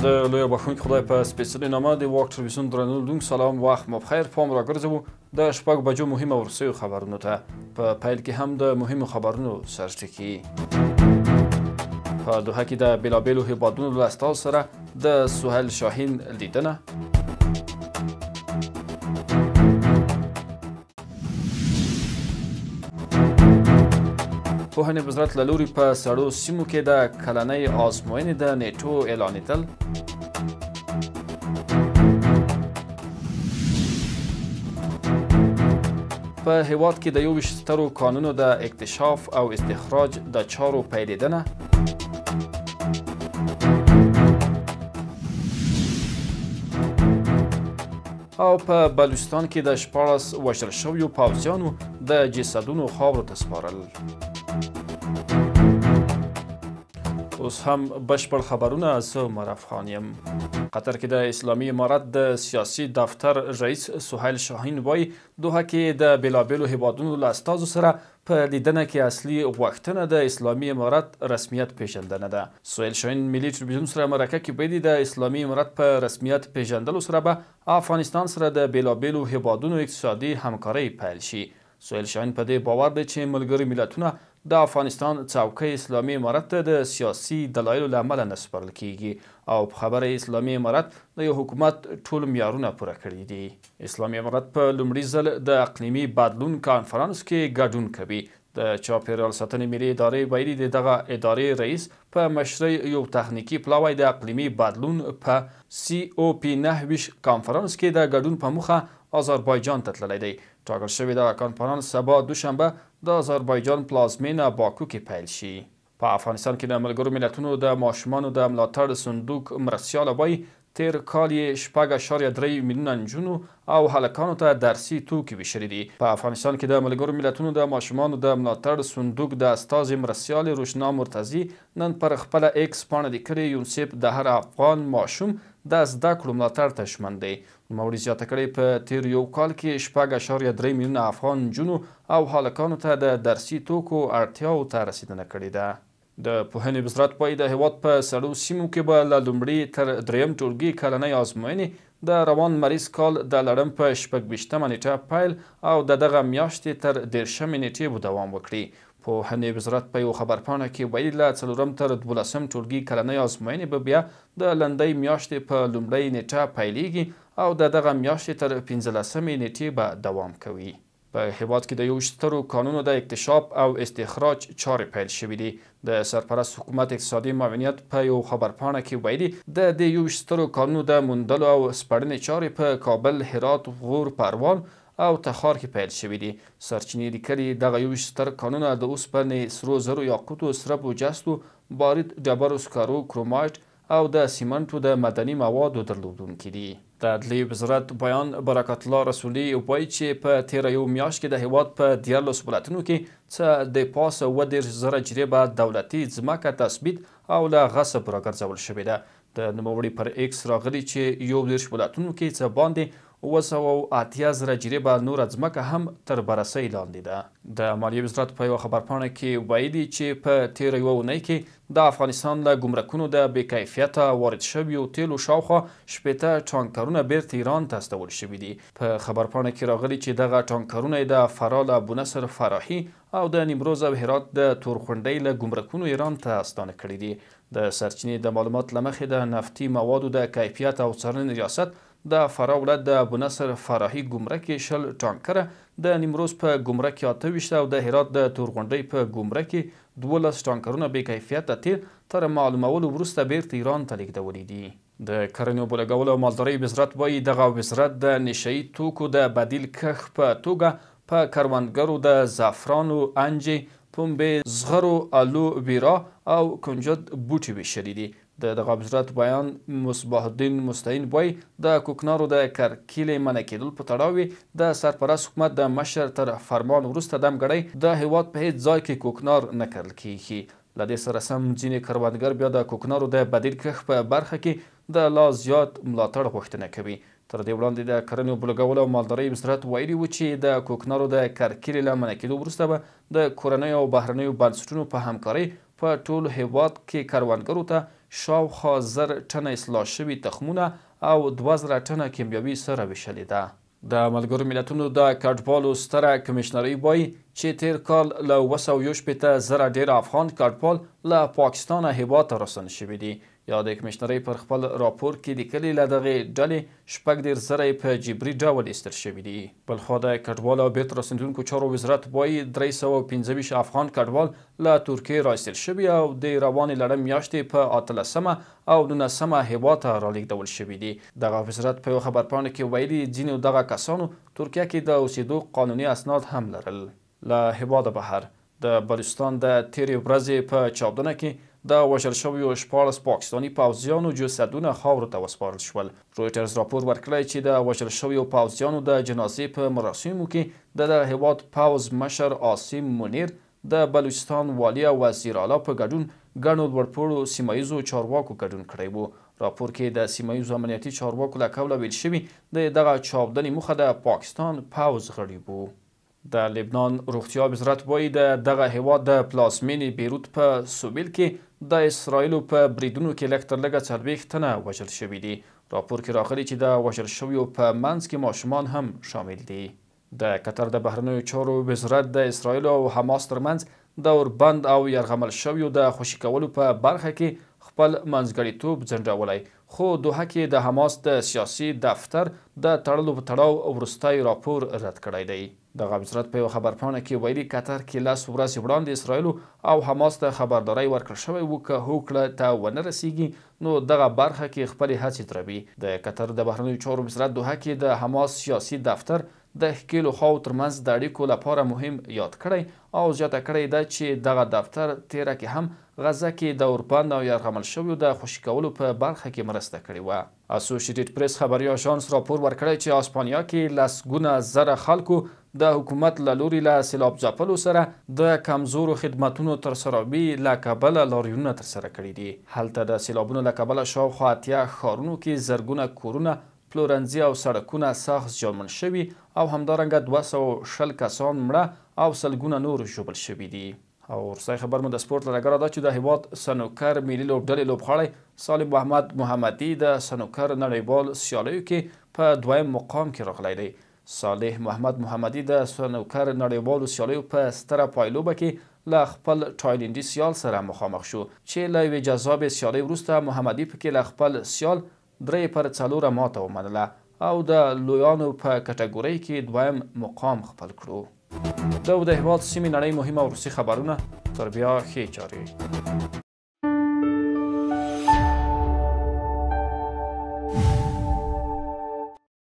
د لوی بخښونکي خدای په سپېڅلي نامه د واک ټلویزیون درنو لیدونکو سلام، وخت مو بخیر. پام راګرځوو د 6 بجو مهمو وروستیو خبرونو ته. په پیل کې هم د مهمو خبرونو سرټکي. په دوحه کې د بېلابېلو هېوادونو له استازو سره د سهیل شاهین لیدنه. پوهنې وزارت له لوري په سړو سیمو کې د کلنۍ ازموینې د نېټو اعلانېدل. په هېواد کې د 21 سترو کانونو د اکتشاف او استخراج د چارو پیلېدنه. او په بلوچستان کې د 16 وژل شویو پوځیانو د جسدونو خاورو ته سپارل. اوس هم بشپړ خبرونه. زه عمر افغان یم. قطر کې د اسلامي امارت د سیاسي دفتر رئیس سهیل شاهین وایي دوحه کې د بېلابېلو هېوادونو له استازو سره په لیدنه کې اصلي غوښتنه د اسلامي امارت رسمیت پیژندنه ده. سهیل شاهین ملي ټلویزیون سره مرکه کې ویلي د اسلامي امارت په رسمیت پیژندلو سره به افغانستان سره د بېلابېلو هېوادونو اقتصادي همکارۍ پیل شي. سهیل شاهین په دې باور دی چې ملګري ملتونه د افغانستان څوکۍ اسلامي امارت ته د سیاسي دلایلو له امله نه سپارل کیږي او په خبره اسلامي امارت د یو حکومت ټول معیارونه پوره کړي دي. اسلامي امارت په لومړي ځل د اقلیمي بدلون کانفرانس کې ګډون کوي. د چاپېریال ساتنې ملي ادارې ویلي د دغه ادارې رئیس په مشرۍ یو تخنیکي پلاوی د اقلیمي بدلون په COP29 کانفرانس کې د ګډون په موخه آذربایجان ته تللی دی. ټاکل شوې دغه کانفرانس سبا دوشنبه د آذربایجان پلازمېنه باکو کې پیل شي. په افغانستان کې د ملګرو ملتونو د ماشومانو د ملاتړ صندوق مرستیاله وایي تېر کال یې 6.3 میلیونه نجونو او هلکانو ته درسي توکي ویشلي دي. په افغانستان کې د ملګرو ملتونو د ماشومانو د ملاتړ صندوق د استازې مرستیالې روشنا مرتضی نن پر خپله ایکس پاڼه لیکلي یونسیف د هر افغان ماشوم د زده کړو ملاتړ ته ژمن دی. نوموړي زیاته کړې په تېر یو کال کې 6.3 میلیونه افغان نجونو او هلکانو ته د درسي توکو اړتیاوو ته رسېدنه کړې ده. د پوهنې وزارت وایي د هېواد په سړو سیمو کې به له لومړي تر دریم ټولګي کلنۍ ازموینې د روان لمریز کال د لړم په 26مه نېټه پیل او د دغه میاشتې تر 30مې نېټې به دوام وکړي. پوهنې وزارت په یو خبرپاڼه کې ویلي له 4 تر 12 ټولګي کلنۍ ازموینې به بیا د لندۍ میاشتې په لومړۍ نېټه پیلېږي او د دغه میاشتې تر 15مې نېټې به دوام کوي. په هېواد کې د 21 سترو کانونو د اکتشاف او استخراج چارې پیل شوې دي. د سرپرست حکومت اقتصادي معاونیت په یو خبرپاڼه کې ویلي د دې 21 سترو کانونو د موندلو او سپړنې چارې په کابل، هرات، غور، پروان او تخار کې پیل شوې دي. سرچینې لیکلي دغه 21 ستر کانونه د اوسپنې، سرو زرو، یاقوتو، سربو، جستو، بارید، ډبرو سکرو، کرومایټ او د سیمنټو د مدني موادو درلودونکي دي. د عدلي وزارت بیان برکت الله رسولي وایي چې په تېره یو میاشت کې د هېواد په 13 ولایتونو کې څه د پاسه 37,000 جریبه دولتي ځمکه تثبیت او له غصب راګرځول شوې ده. د نوموړي پر ایکس راغلي چې 31 ولایتونو کې څه باندې 780,000 جریبه نوره ځمکه هم تر بررسۍ لاندې ده. د مالیې وزارت په یوه خبرپاڼه کې ویلي چې په تېره یوه اونۍ کې د افغانستان له ګمرکونو د بې کیفیته وارد شویو تیلو شاوخوا 60 ټانکرونه بیرته ایران ته استول شوي دي. په خبرپاڼه کې راغلي چې دغه ټانکرونه د فراه له ابونصر فراهي او د نیمروز او هرات د تورخونډۍ له ګمرکونو ایران ته ستانه کړي دي. د سرچینې د معلومات له مخې د نفتي موادو د کیفیت او څارنې ریاست د فراه ولایت د ابونصر فراهي ګمرک کې 20 ټانکره، د نیمروز په ګمرک کې 28 او د هرات د تورغونډۍ په ګمرک کې 12 ټانکرونه بې کیفیته تیل تر معلومولو وروسته بیرته ایران ته لېږدولي دي. د کرنې، اوبو لګولو او مالدارۍ وزارت وایي دغه وزارت د نشه یي توکو د بدیل کښت په توګه په کروندګرو د زعفرانو، انجې، پنبې، زغرو، الو ویرا او کنجد بوټي ویشلي دي. د دغه وزارت بیان مصباح الدین مستعین وایي د کوکنارو د کرکیلې منع کېدلو په تړاو یې د سرپرست حکومت د مشر تر فرمان وروسته دمګړۍ د هېواد په هیڅ ځای کې کوکنار نه کرل کیږي. له دې سره سم ځینې کروندګر بیا د کوکنارو د بدیل کښت په برخه کې د لا زیات ملاتړ غوښتنه کوي. تر دې وړاندې د کرنې، اوبو لګولو او مالدارۍ وزارت ویلي وو چې د کوکنارو د کرکیلې له منع کېدو وروسته به د کورنیو او بهرنیو بنسټونو په همکارۍ په ټول هېواد کې کروندګرو ته شاوخوا 1000 ټنه اصلاح شوي تخمونه او 2000 ټنه کیمیاوي سره ویشلې ده. د ملګرو ملتونو د کډوالو ستره کمشنرۍ وایي چې تېر کال له 761,000 ډېر افغان کډوال له پاکستانه هېواد ته راستانه شوي دي. یادې کمشنرۍ پر خپل راپور کې لیکلي، له دغې ډلې 36,000 یې په جبري ډول ایستل شوي دي. بلخوا د کډوالو او بېرته راستنېدونکو چارو وزارت وایي 325 افغان کډوال له ترکیې را ایستل شوي او د روانې لړم میاشتې په 18مه او 19مه هېواد ته رالېږدول شوي دي. دغه وزارت په یوه خبرپاڼه کې ویلي، ځینو دغه کسانو ترکیه کې د اوسېدو قانوني اسناد هم لرل. له هېواده بهر د بلوچستان د تېرې ورځې په چاودنه کې د وژل شویو 16 پاکستاني پوځیانو جسدونه خاورو ته وسپارل شول. رویټرز راپور ورکړی چې د وژل شویو پوځیانو د جنازې په مراسمو کې د دغه هېواد پوځ مشر عاصم منیر، د بلوچستان والي او وزیر اعلی په ګډون ګڼو لوړپوړو سیمه ییزو چارواکو ګډون کړی وو. راپور کې د سیمه ییزو امنیتي چارواکو له قوله ویل شوي، د دغه چاودنې موخه د پاکستان پوځ غړي وو. د لبنان روغتیا وزارت وایي د دغه هېواد د پلازمینې بیروت په سویل کې د اسرائیلو په بریدونو کې لږ تر لږه 40 تنه وژل شوي دي. راپور کې راغلي چې د وژل شویو په منځ کې ماشومان هم شامل دي. د قطر د بهرنیو چارو وزارت د اسرائیل او حماس ترمنځ د اوربند او یرغمل شویو د خوشي کولو په برخه کې خپل منځګړیتوب ځنډولی، خو دوحه کې د حماس د سیاسي دفتر د تړلو په تړاو وروستی راپور رد کړی دی. دغه وزارت په یوه خبرپاڼه کې ویلي، قطر کې 10 ورځې وړاندې اسرائیلو او حماس ته خبرداری ورکړل شوی و که هوکړه ته ونه رسیږي نو دغه برخه کې خپلې هڅې دروي. د قطر د بهرنیو چارو وزارت دوحه کې د حماس سیاسي دفتر د ښکېلو خواوو ترمنځ د اړیکو لپاره مهم یاد کړی او زیاته کړې ده چې دغه دفتر تېره کې هم غزه کې د اوربند او یرغمل شویو د خوشي کولو په برخه کې مرسته کړې وه. اسوشیټډ پریس خبري آژانس راپور ورکړی چې اسپانیا کې لسګونه زره خلکو د حکومت له لوري له سیلاب ځپلو سره د کمزورو خدمتونو ترسراوي له کبله لاریونونه ترسره کړي دي. هلته د سیلابونو له کبله شاوخوا 80 ښارونو کې زرګونه کورونه، پلورنځي او سړکونه سخت زیانمن شوي او همدارنګه 220 کسان مړه او سلګونه نور ژوبل شوي دي. او وروستی خبر مو د سپورت له ډګره دا چې د هېواد سنوکر ملي لوبډلې لوبغاړی صالح محمد محمدي د سنوکر نړیوال سیالیو کې په دویم مقام کې راغلی دی. صالح محمد محمدي د سنوکر نړیوالو سیالیو په ستره پایلوبه کې له خپل تایلندي سیال سره مخامخ شو چې له یوې جذابې سیالۍ وروسته محمدي پکې له خپل سیال 3-4 ماته ومنله او د لویانو په کټګورۍ کې دویم مقام خپل کړو. دا و د هېواد، سیمې، نړۍ مهم او وروستي خبرونه. تر بیا ښې چارې.